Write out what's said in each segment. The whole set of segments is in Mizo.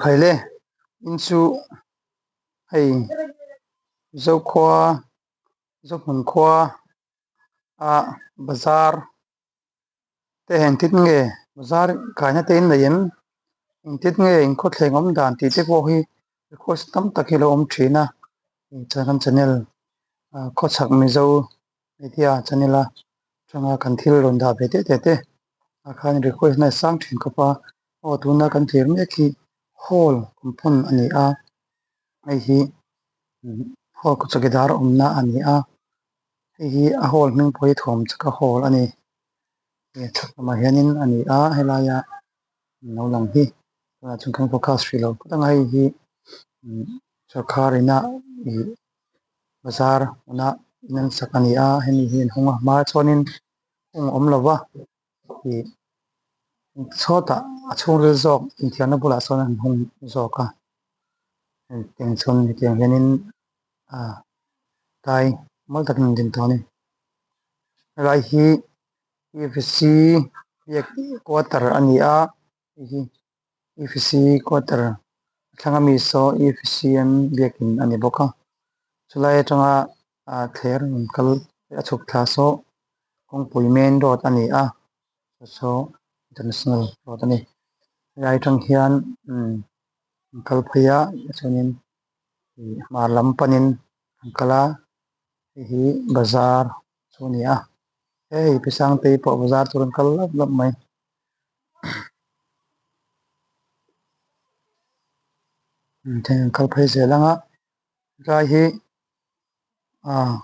Khaile in chu hei Zokhua Zohmun khua ah bazar te engtin nge bazar kaina te in nei em engtin nge in khawthleng awm dan tih te pawh hi request tam tak hi a lo awm thin a chuan kan channel ah khawchhak mizo media channel a atanga kan thil rawn dah ve teh teh te ah khan request na a sang thin khawp a aw tuna kan thlir mek hi hall compound a ni a hei hi hall chawkidar awmna a ni a hei hi a hall hming pawh hi thuam chaka hall a ni chhak lamah hianin a ni a helaia lo lang hi tunah chuan kan focus hrih lo phawt anga hei hi sawrkhar ina ih bazar hmuna in an sak a ni a hemi hi an hawng a hma chuanin hung a awm lo va ih chhuatah a chhungril zawk inthiarna bulah sawn an hung zawk a hetiang chuan hetiang hianin ah tai mawi takin an din tawh a ni helai hi Ufc biak quarter a ni a hei hi Ufc quarter a thlang ami saw Ufcm biakin a ni bawk a chulai atanga ah thler rawn kal a chhuk thla saw kawngpui main road a ni a saw international road a ni helai atang hian umm an kal phei a chuanin ih hmar lam panin an kal a hei hi bazar chu a ni a hei pi sangtei pawh bazar tur an kal lap lap mai. Then an kal phei zel ang a tlai hi ah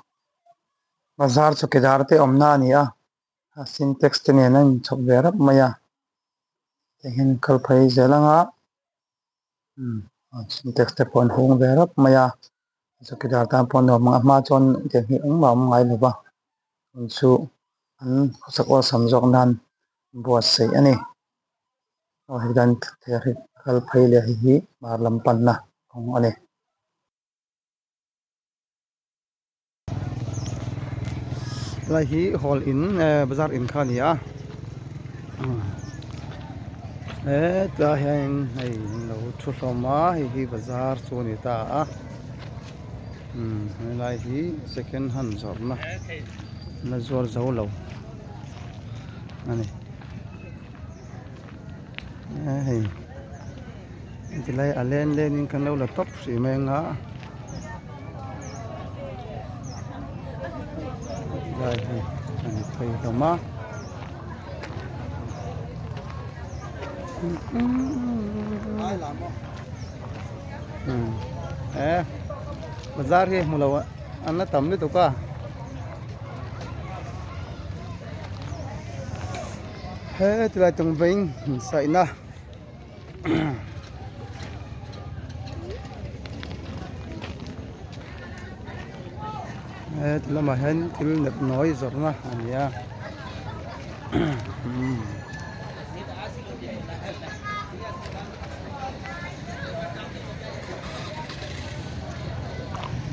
bazar chawkidar te awmna a ni a a sintex te nen a inchhawp ve rap mai a tihian an kal phei zel ang a sintex te pawh an hung ve rap mai a chawkidar tan pawh nuam ang a hma chuan tiang hi engmah a awm ngai lo va tun chu an khawsak awlsam zawk nan buatsaih a ni aw hetiang thler hi kal phei leh hei hi hmar lam panna kawng a ni. Helai hi hall in eh bazar in kha a ni a hetlai hian hei an lo thu hlawm a hei hi bazar chu a ni ta a umm helai hi second hand zawrhna la zuar zo lo a ni hei tilai a len len in kan lo la tawp hrih mai anga tilai hi a ni phei hlawm a e bazar hi hmu lo an la tam lutuk a. He tilai tung veng insaihna he ti lamah hian thil nep nawi zawrhna a ni a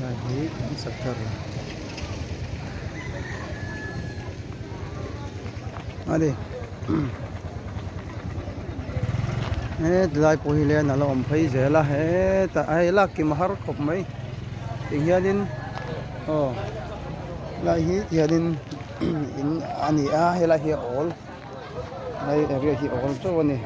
Lai hi an sak thar a ni he tilai pawh hi len a la awm phei zel a hetah hei lak kim a har khawp mai ti hianin aw helai hi tihianin in a ni a helai hi a awl. Hei area hi a awl teuh a ni.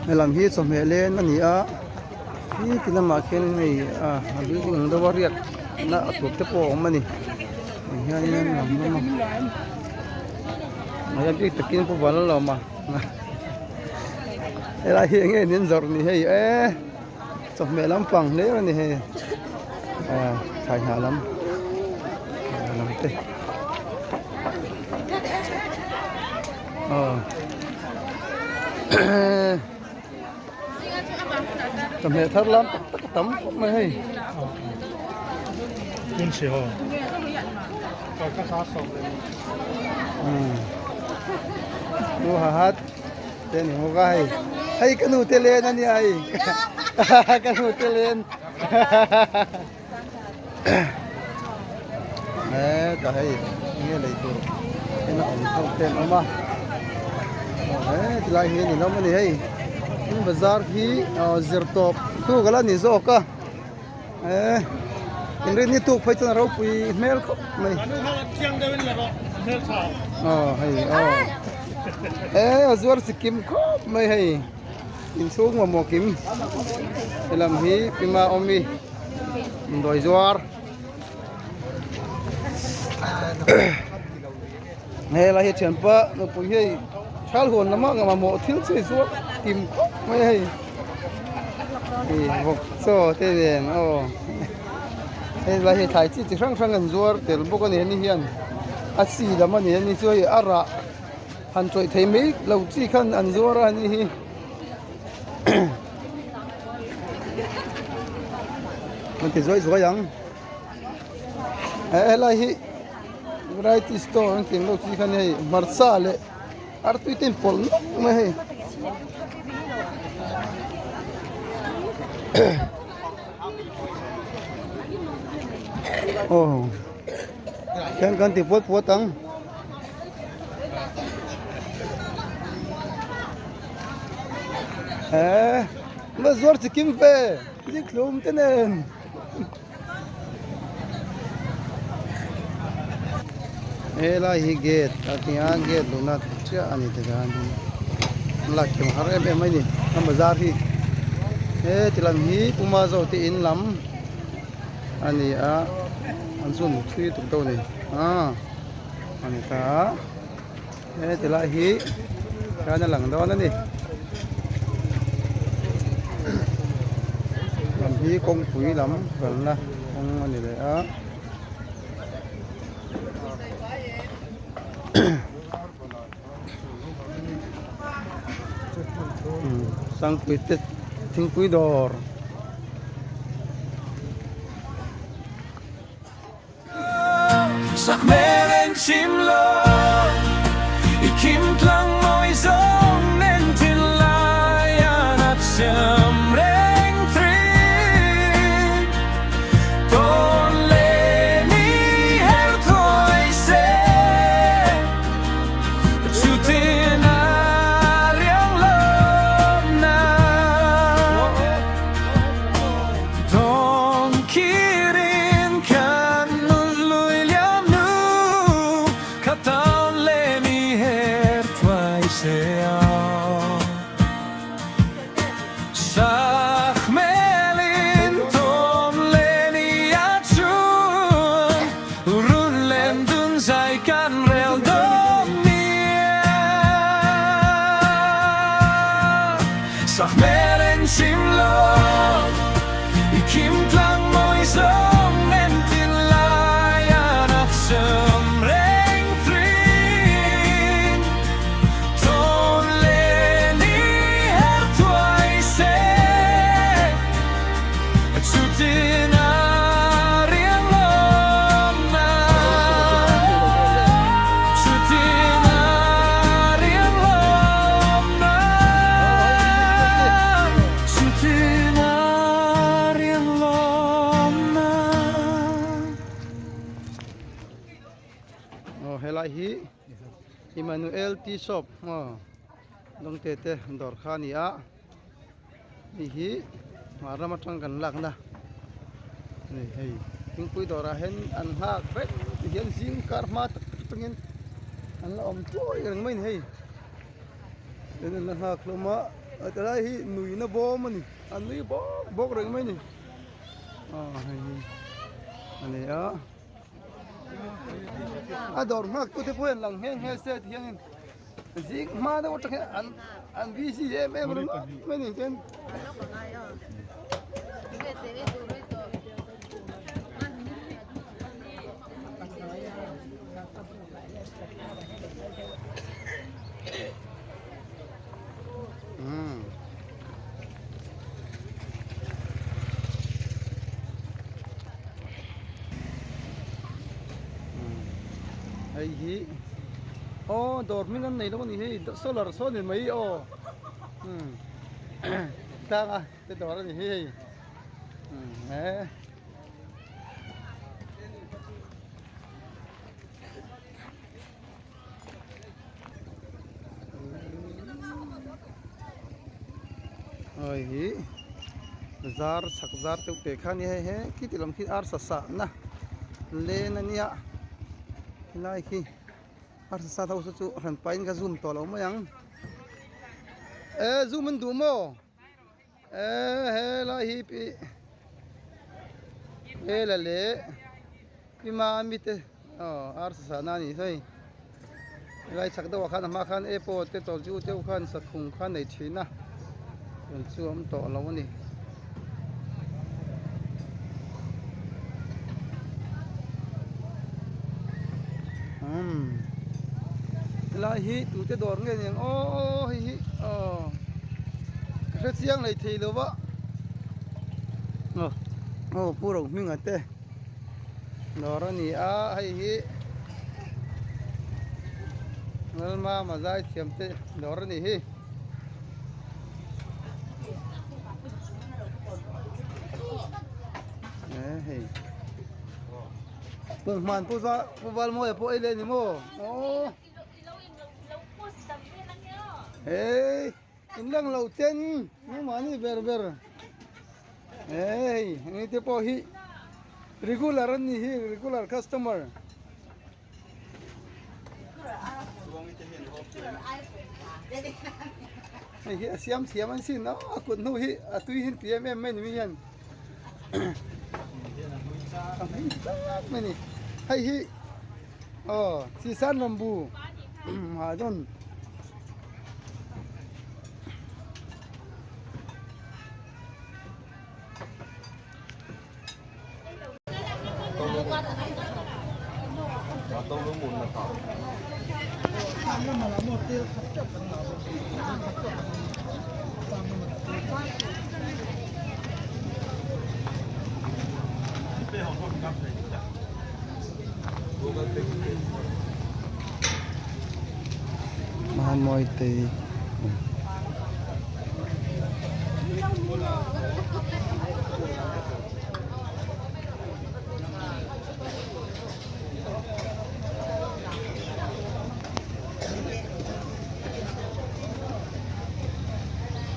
Helam hi chawhmeh len a ni a hi ti lamah khian hei ah a building ang deuh a riak na a tur te pawh a awm a ni ti hian in an lang hlawm a a bik takin pu val a lawm a helai hi enge an zawrh ni hei eee chawhmeh lampang hle a ni hei ah thlai hnah lam lam te. Aw chawhmeh thar lam tak tak a tam khawp mai hei. Nu hahat te ni bawk a hei hei ka nu te len a nia hei ka nu te len heta hei enge lei tur en a awm theuh te an awm a aw he tilai hi a ni hlawm a ni hei tin bazar hi aw zir tawp tuk ala ni zawk a. Eee inrinni tuk phei chuan a ropui hmel khawp mai aw hei aw eee a zuar chi kim khawp mai hei inchhung mamawh kim helam hi pima awmi dawi zuar helai hi thianpa nupui hei thal huan lama mamawh thil chu zuar kim khawp mai hei. Ih vawk chaw te nen aw hei lai hi thlai chi chi hrang hrang an zuar tel bawk a ni heni hian a chi lam a ni a ni chu hei a rah han chawih thei mai lo chi khan an zuar a ni hi an ti zuai zuai ang helai hi variety store an tih ang deuh chi khan hei hmarcha leh. Artui te inpawlh nawk mai hei. Aw hian kan ti puat puat ang. He la zuar chi kim ve zikhlum te nen. Helai hi gate a ti a gate luhna chiah a ni tikhan an lak kim har em em mai ni a bazar hi he ti lam hi puma zawk te in lam a ni a an zoom thui tuk deuh a ni ah a ni ta a he ti lai hi hian a lang dawn a ni lam hi kawngpui lam kalna kawng a ni leh a. Sangpui te thingpui dawr. Aw helai hi Emmanuel tea shop maw dawngte te dawr kha a ni a hei hi hmar lam atang kan lakna a ni hei thingpui dawrah hian an nghak reng tihian zing kar hma tak tak atangin an la awm tluai reng mai a ni hei tin an la nghak hlawm a tilai hi nuihna bawm a ni an nui bawk bawk reng mai a ni aw hei hi a ni a. A dawr nghak tute pawh hian lang nghe nghe se ti hianin zing hma deuh atang hian an an busy em em ringawt mai ni chuan umm. Hei hi aw dawr hming an nei lo a ni hei solar saw a ni mai aw umm tlanga te dawr a ni hi hei umm he. Hei hi zar chhak zar deuh teh kha a nia hei he khiti lam khi arsa sahna len a nia helai khi arsa sat ho saw chu hran pahin ka zoom tawh lo mai ang e zoom an duh maw e helai hi pi hela leh pi mami te aw arsa sahna a nih sawi helai chhak deuhah khan a hma khan apple te chawlchu te khan sakhum kha a nei thin a tun chu a awm tawh lo a ni. Umm helai hi tute dawr nge ni ang aw hei hi aw ka hre chiang lei thei lo va aw aw pu Rohminga te dawr a ni a hei hi Lalmama zaithiam te dawr a ni hi. Hei Punghman pu va pu Valmawia pawh ei leh a ni maw aw hei in lang lo ten nangmahni ber ber hei heng te pawh hi regular an ni hi regular customer. Hei hi a siam thiam an sin a a kut hnu hi a tui hin ti em em mai ni mi hian a hmui tak mai ni hei hi aw chisan lambu ha dawn. Mahamuaitei.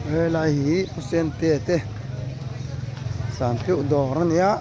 Helai hi pu Sente te Sanpiauh dawr a nia.